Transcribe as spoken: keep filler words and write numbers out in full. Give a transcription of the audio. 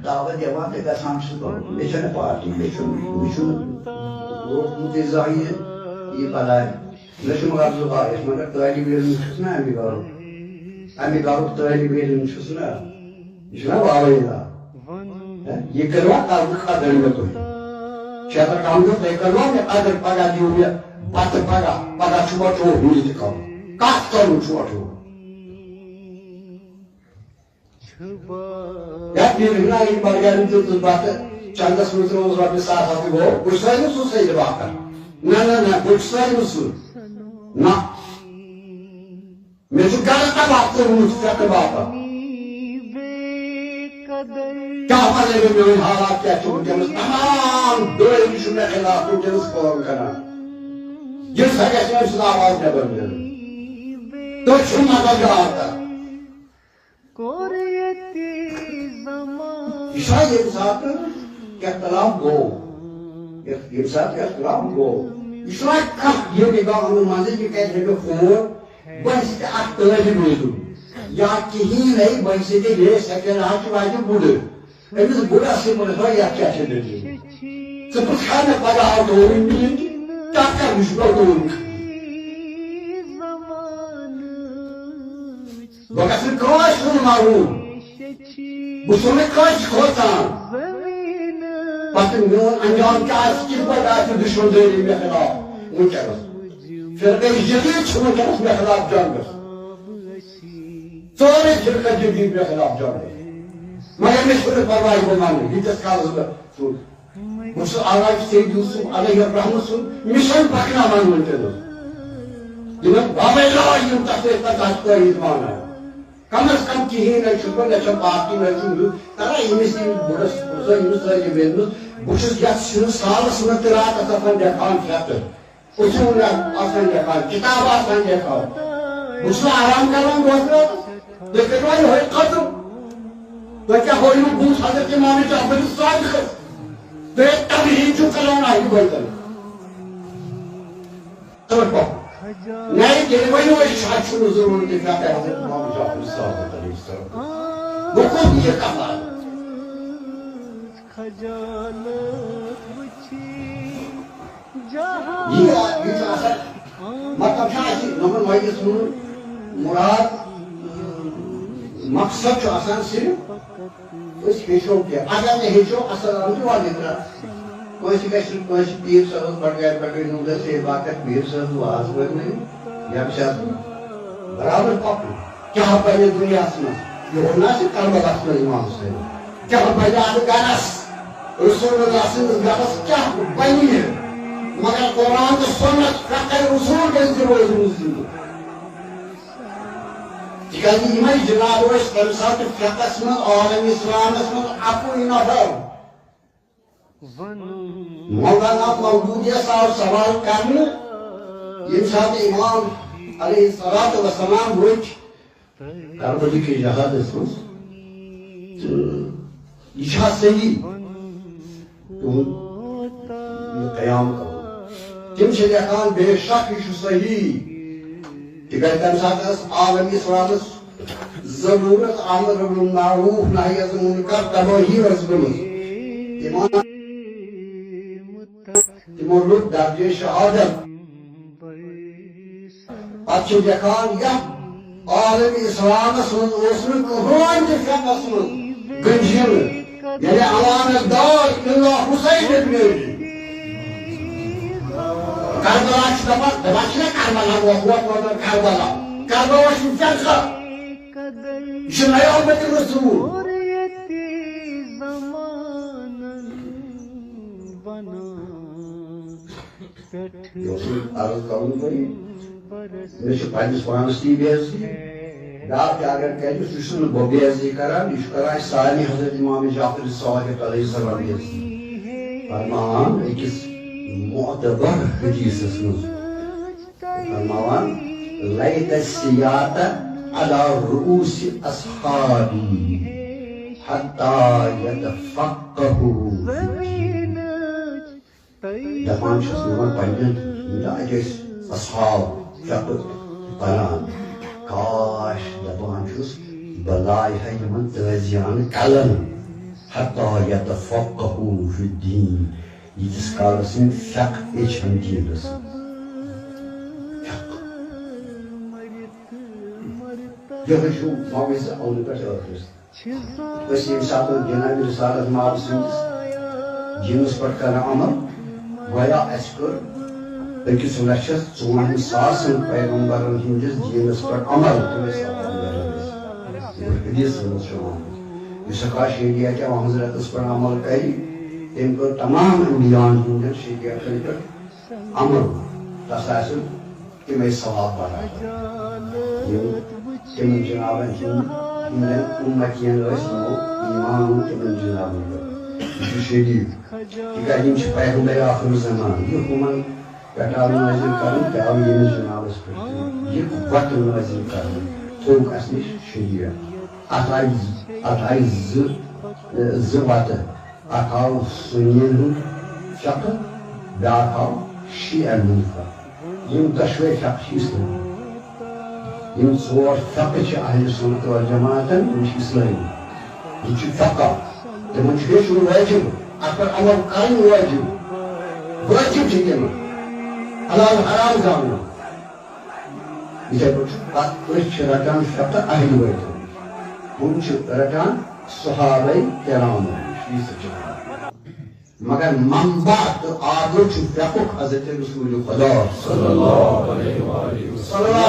دعوت دِوان تہٕ گژھان چھُس بہٕ۔ مےٚ چھَنہٕ پارٹی، مےٚ چھُنہٕ، مےٚ چھُنہٕ روٗدمُت یہِ زانٛہہ یہِ، یہِ بلاے۔ مےٚ چھُ مغرض غایت، مگر طٲلب علم چھُس نا اَمہِ گَرُک۔ اَمہِ گَرُک طٲلب علم چھُس نا۔ یہِ چھُنہ واویلا۔ ہے، یہِ کٔروا قدر، قدر مےٚ تُہۍ؟ شیطان کام گوٚو، تُہۍ کٔروا مےٚ قدر؟ پگاہ دِیِو مےٚ بَتہٕ، پگاہ، پگاہ چھُوا ٹھوٗل میٖل تہِ کَرُن؟ کَتھ کَرُن چھُوا ٹھوٗل؟ یَتھ نیرِ نہ یہِ بڑگامہِ دیُت نہٕ بَتہٕ، چندَس منٛز ترٛووُس رۄپیہِ ساس اَکھ تہٕ گوٚو، بہٕ چھُسا أمِس سُہ سۭتۍ باپَر؟ نہ، نہ، نہ، بہٕ چھُسا أمِس سُہ؟ نہ۔ مےٚ چھُ گرٕ تباہ کوٚرمُت ژےٚ تہٕ باپتھ۔ کیٛاہ وَنَے بہٕ، میٲنۍ حالات کیٛاہ چھِ وٕنکیٚنَس؟ تمام دٲیرٕ چھُ مےٚ خلاف وٕنکیٚنَس کٲم کران۔ یہِ سا گژھِ أمۍ سٕنٛز آواز نٮ۪بر نیرٕنۍ۔ تُہۍ چھِو مددگار کران۔ یہِ چھا ییٚمہِ ساتہٕ اختلاف گوٚو؟ ییٚمہِ ساتہٕ اختلاف گوٚو، یہِ چھُنہ کانٛہہ یہِ نگاہ اَنُن منٛزٕ، یہِ کَتہِ ہیٚکہِ فون؟ بہٕ چھُس تہِ اکھ طٲلب علم یا کِہیٖنۍ نَے، بہٕ چھُس ییٚتہِ ریس سیکنڈ ہا چھُ واتہِ بُڈٕ۔ أمِس بُڈس سۭتۍ ووٚنُس وۄنۍ یَتھ کیٛاہ چھِ دٔلیٖل؟ ژٕ پرٛژھ کھا مےٚ پگاہ آو تورٕ میٖٹِنٛگ، تَتھ کیٛاہ وٕچھ مےٚ تورٕ؟ بہٕ گژھٕ نہٕ کٲنٛسہِ ہُنٛد مَرُن۔ بہٕ چھُس نہٕ کٲنٛسہِ کھوژان۔ پتہٕ میون انجام کیٛاہ آسہِ، کِتھ پٲٹھۍ آسہِ دُشمن دٲری مےٚ خلاف وٕنکیٚنس؟ فرقے جدید چھُ وٕنکیٚنس مےٚ خلاف جنگس۔ ژورے فرقے جدید مےٚ خلاف جنگس۔ مگر مےٚ چھُنہٕ پرواے، بہٕ ونہٕ ییٖتِس کالس بہٕ چھُس۔ بہٕ چھُس علاج سید یوسف علیہ الرحمت سُنٛد مِشن پکناوان وٕنکیٚنس۔ یِمن بابے راج یِم تتھ ٲسۍ پتہٕ تتھ پٲٹھۍ وانان۔ کم از کم کِہیٖنۍ نہ چھُس بہٕ، نہ چھم پارٹی، نہ چھُم ہیوٚت۔ ترا ییٚمِس ییٚمِس بُڈس، بہٕ چھُس ییٚمِس سٲری ویدمٕژ، بہٕ چھُس یتھ سِنہٕ سالس منٛز تہِ راتس آسان لیکھان فیتہٕ۔ اصوٗل آسان لیکھان، کِتاب آسان لیکھان۔ بہٕ چھُس نہٕ آرام کران دۄہس راتس۔ تُہۍ کٔرِو وۄنۍ یِہوٚے ختم۔ تُہۍ کیٛاہ ہٲیِو بُتھ حضرت امام جعفر صادقس؟ تُہۍ ہے تبلیغ چھِو کران اہلِ بیتن۔ تہٕ پَکُن۔ نَے تیٚلہِ ؤنِو أسۍ، اَسہِ چھُنہٕ ضروٗرت یہِ کَتھ حضرت امام جعفر صادق علیہ السلام۔ وۄنۍ کوٚت یہِ کَتھ آیہِ؟ یہِ، یہِ چھُ آسان، مطلب چھُ اَسہِ نمبر وٲیِس منٛز مُراد، مقصد چھُ آسان صرف أسۍ ہیٚچھو کینٛہہ۔ اگر نہٕ ہیٚچھو، السلام تہِ وعلیکم۔ کٲنٛسہِ گژھِ نہٕ کٲنٛسہِ پیٖر صٲبَس بَٹہٕ گَرِ پٮ۪ٹھ أنِو گژھِ ہے باقٕے پیٖر صٲب واز وٲتۍ یا بہٕ چھَس برابر پَکُن۔ کیٛاہ بَنہِ دُنیاہَس منٛز؟ یہِ ووٚن نہ اَسہِ کربلاہَس منٛز اِمام حُسین۔ کیٛاہ بَنہِ اَتھ گَرَس؟ رسول اللہ سٕنٛدِس گَرَس کیٛاہ بَنہِ؟ مگر قرآن تہٕ سُنت فقہ رسول گژھِ تہِ روزُن زِندٕ۔ تِکیٛازِ یِمے جناب ٲسۍ تَمہِ ساتہٕ فقہس منٛز، عالم اسلامس منٛز اَکُے نفر۔ مولانا مودودیس آو سوال کرنہٕ، ییٚمہِ ساتہٕ امام علیہ الصلوۃ والسلام ؤتھۍ کربلہٕ کِس جہادس منٛز، تہٕ یہِ چھا صحیح؟ تِہُنٛد یہِ قیام کرُن۔ تِم چھِ لیکھان، بے شک یہِ چھُ صحیح، تِکیٛازِ تَمہِ ساتہٕ ٲس عالم اسلامس ضروٗرت امر بالمعروف نہی عن المنکر تبٲہی ٲس گٔمٕژ۔ تِمو، تِمو روٚٹ درجے شہادت۔ پتہٕ چھِ لیکھان، یتھ عالم اسلامس منٛز اوس نہٕ کٕہٕنۍ تہِ فقہس منٛز گنجینہٕ، یعنی امان الدار الا حسین ابن علی۔ کربلا چھِ دپان، دپان چھِنہ کربلا، وۄتھ وۄتھ وۄتھ کربلا۔ کربلا چھُ فرقہ۔ یہِ چھُ نیامت رسول۔ یہِ اوس مےٚ عرض کرُن تۄہہِ، مےٚ چھِ پننِس پانس تہِ بے عزتی، بیٛاکھ تہِ اگر کرِ، سُہ چھُس نہٕ بہٕ بے عزتی کران، یہِ چھُ کران اَسہِ سارنٕے حضرت امام جعفر صادق علیہ السلام بے عزتی۔ فرمان أکِس معتبر حدیثس منٛز، فرماوان، لیت السیاط علی رؤوس اصحابی حتی یتفقہوا فی الدین۔ دپان چھُس یِمن پننٮ۪ن، یِم اَتہِ ٲسۍ اصحاب فقہ پران، کاش، دپان چھُس، بہٕ لایہِ ہا یِمن تٲزیانہٕ کلن۔ حتیٰ یتفقہوا فی الدین، ییٖتِس کالس یِم فقہ ہیٚچھن دیٖنس منٛز۔ فقہ۔ یِہوٚے چھُ مۄغلہِ اولہٕ پٮ۪ٹھ ٲخرس۔ أسۍ ییٚمہِ ساتہٕ جناب رسالت ماب سٕنٛدِس دیٖنس پٮ۪ٹھ کران عمل، گویا اَسہِ کٔر أکِس لچھس ژُوُہن ساسن پیغمبرن ہٕنٛدِس دیٖنس پٮ۪ٹھ عمل۔ تہٕ أسۍ سپدو حدیثس منٛز چھُ آمُت، یُس ہسا شریعت حضرتس پٮ۪ٹھ عمل کرِ، تٔمۍ کٔر تمام انبیاہن ہٕنٛدٮ۪ن شریعتن پٮ۪ٹھ عمل، تس آسن تِمے ثواب برابر۔ یِم تِمن جنابن ہٕنٛدۍ، ہٕنٛدٮ۪ن اُمتین ٲسۍ، یِمو ایمان اوٚن تِمن جنابن پٮ۪ٹھ۔ یہِ چھُ شدیٖد، تِکیٛازِ یِم چھِ پیغمبر آخر زمان۔ یہِ ہُمن پٮ۪ٹھ آو نٲزِل کرنہٕ، تہِ آو ییٚمِس جنابس پٮ۪ٹھ تہِ۔ یہِ وتہٕ نٲزِل کرنہٕ، تھوٚوُکھ اَسہِ نِش شریعت۔ اَتھ آیہِ، اَتھ آیہِ زٕ، زٕ وتہٕ۔ اکھ آو سُنین ہُنٛد فقہ، بیٛاکھ آو شیعن ہُنٛد فقہ۔ یِم دۄشوے فقہ چھِ اسلٲمی۔ یِم ژور فقہ چھِ اہل سنت والجماعتن، یِم چھِ اسلٲمی۔ یہِ چھُ فقہ، تِمن چھُ ہیٚچھُن وٲجِب، اتھ پٮ۪ٹھ عمل کرُن وٲجِب۔ وٲجِب چھِ تِمن حلال حرام زانُن۔ یِتھے پٲٹھۍ چھُ پتہٕ أسۍ چھِ رٹان فقہ اہل بیتو، ہُم چھِ رٹان صحابہ کرامو نِش۔ یہِ سا چھِ مگر منبع تہٕ آغا چھُ فقہُک حضرت رسول خدا صلی اللہ علیہ وآلہ وسلم۔